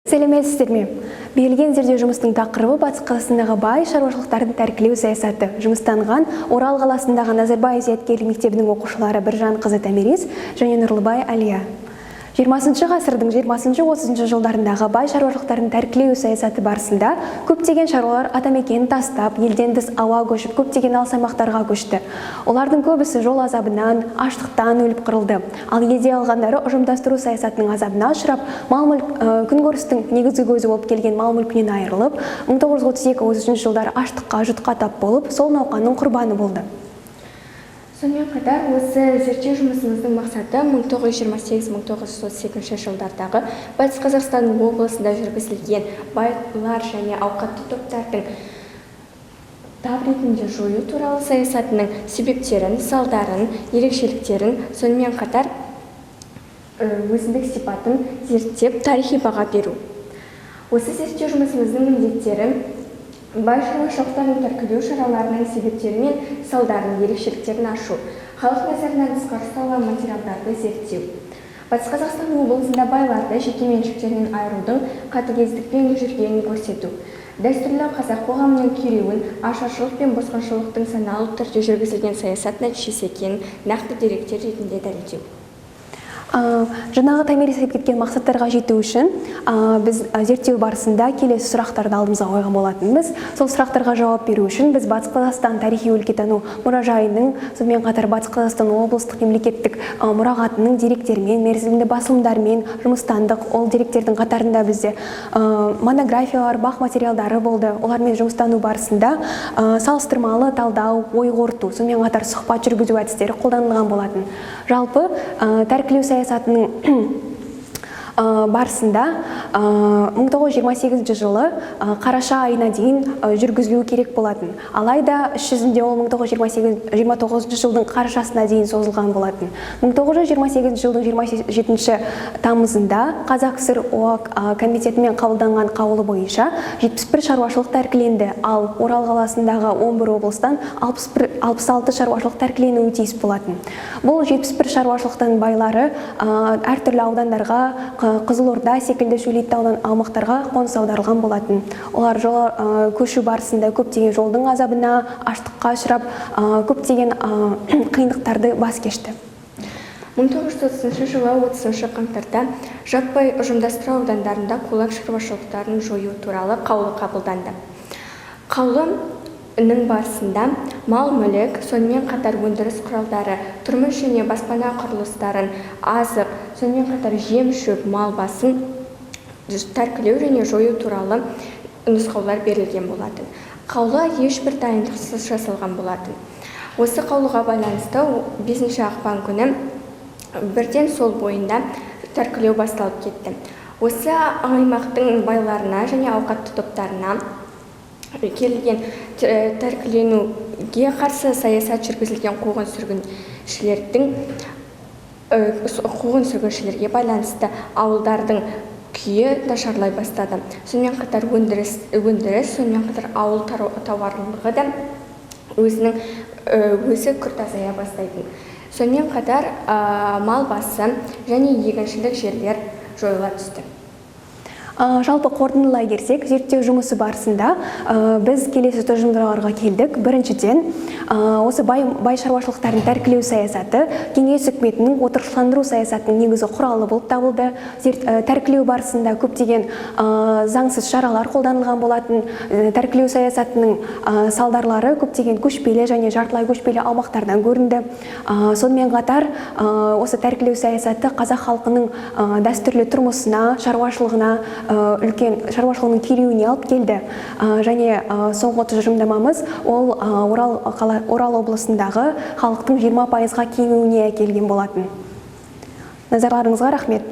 Сәлеметсіздер ме? Берілген зерттеу жұмысының тақырыбы: Батыс Қазақстандағы бай шаруашылықтарын тәркілеу саясаты. Жұмыстанған Орал қаласындағы Назарбаев зияткерлік мектебінің оқушылары Біржан қызы Томирис және Нұрлыбай Әлия. 20 ғасырдың 20-30 жылдарындағы бай шаруашылықтарын тәркілеу саясаты барысында көптеген шаруалар атамекенін тастап, елден тыс ауа көшіп, көптеген алыс аймақтарға көшті. Олардың көбісі жол азабынан, аштықтан өліп қырылды. Ал елде қалғандары ұжымдастыру саясатының азабына ұшырап, мал мүлк, күнкөрістің негізгі көзі болып келген мал мүлкінен айырылып, 1932-33 жылдары аштыққа, жұтқа тап болып, сол науқанның құрбаны болды. Сонымен қатар, осы зерттеу жұмысымыздың мақсаты 1928-1932 жылдардағы Батыс Қазақстан облысында жүргізілген байлар және ауқатты топтардың тап ретінде жою туралы саясатының себептерін, салдарын, ерекшеліктерін, сонымен қатар өзіндік сипатын зерттеп, тарихи баға беру. Осы зерттеу жұмысымыздың міндеттері: бай шаруашылықтарын тәркілеу шараларының себептері мен салдарын, ерекшеліктерін ашу, халық назарынан тысқары ұсталған материалдарды зерттеу, Батыс Қазақстан облысында байларды жеке меншіктерінен айырудың қатыгездікпен жүргенін көрсету, дәстүрлі қазақ қоғамының күйреуін ашаршылық пен босқыншылықтың саналы түрде жүргізілген саясат нәтижесі екенін нақты деректер ретінде дәлелдеу. Жаңағы Томирис айтып кеткен мақсаттарға жету үшін біз зерттеу барысында келесі сұрақтарды алдымызға қойған болатынбыз. Сол сұрақтарға жауап беру үшін біз Батыс Қазақстан тарихи өлкетану мұражайының, сонымен қатар Батыс Қазақстан облыстық мемлекеттік мұрағатының деректерімен, мерзімді басылымдармен жұмыстандық. Ол деректердің қатарында бізде монографиялар, бақ материалдары болды. Олармен жұмыстану барысында салыстырмалы талдау, ой қорыту, сонымен қатар сұхбат жүргізу әдістері қолданылған болатын. Жалпы, тәркілеу саясатының барысында 1928 жылы қараша айына дейін жүргізілуі керек болатын. Алайда іс жүзінде ол 1928 29 жылдың қарашасына дейін созылған болатын. 1928 жылдың 27 тамызында Қазақ КСР ОАК комитетімен қабылданған қаулы бойынша 71 шаруашылық тәркіленді, ал Орал қаласындағы 11 облыстан 61, 66 шаруашылық тәркіленуі тиіс болатын. Бұл 71 шаруашылықтың байлары әртүрлі аудандарға, Қызылорда секілді шөлейтті аудан аумақтарға қоныс аударылған болатын. Олар жол көшу барысында көптеген жолдың азабына, аштыққа ұшырап, көптеген қиындықтарды бас кешті. 1930 жылы 30 қаңтарда жаппай ұжымдастыру аудандарында кулак шаруашылықтарын жою туралы қаулы қабылданды. Қаулының барысында мал-мүлік, сонымен қатар өндіріс құралдары, тұрмыс және баспана құрылыстарын, азық, сонымен қатар жем-шөп, мал басын тәркілеу және жою туралы нұсқаулар берілген болатын. Қаулы ешбір дайындықсыз жасалған болатын. Осы қаулыға байланысты 5 ақпан күні бірден сол бойында тәркілеу басталып кетті. Осы аймақтың байларына және ауқатты топтарына келген тәркіленуге қарсы саясат жүргізілген қуғын сүргіншілерге байланысты ауылдардың күйі нашарлай бастады. Сонымен қатар өндіріс, сонымен қатар ауыл тауарлығы да өзінің өзі күрт азая бастайтын. Сонымен қатар мал басы және егіншілік жерлер жойыла түсті. Жалпы қорытындылай келсек, зерттеу жұмысы барысында біз келесі тұжырымдамаларға келдік. Біріншіден, осы бай шаруашылықтарын тәркілеу саясаты Кеңес үкіметінің отырықшыландыру саясатының негізгі құралы болып табылды. Тәркілеу барысында көптеген заңсыз шаралар қолданылған болатын. Тәркілеу саясатының салдарлары көптеген көшпелі және жартылай көшпелі аумақтардан көрінді. Сонымен қатар осы тәркілеу саясаты қазақ халқының дәстүрлі тұрмысына, шаруашылығына, үлкен шаруашылығының күйреуіне алып келді. Және соңғы тұжырымдамамыз ол Орал облысындағы халықтың 20%-ға кемуіне әкелген болатын. Назарларыңызға рахмет.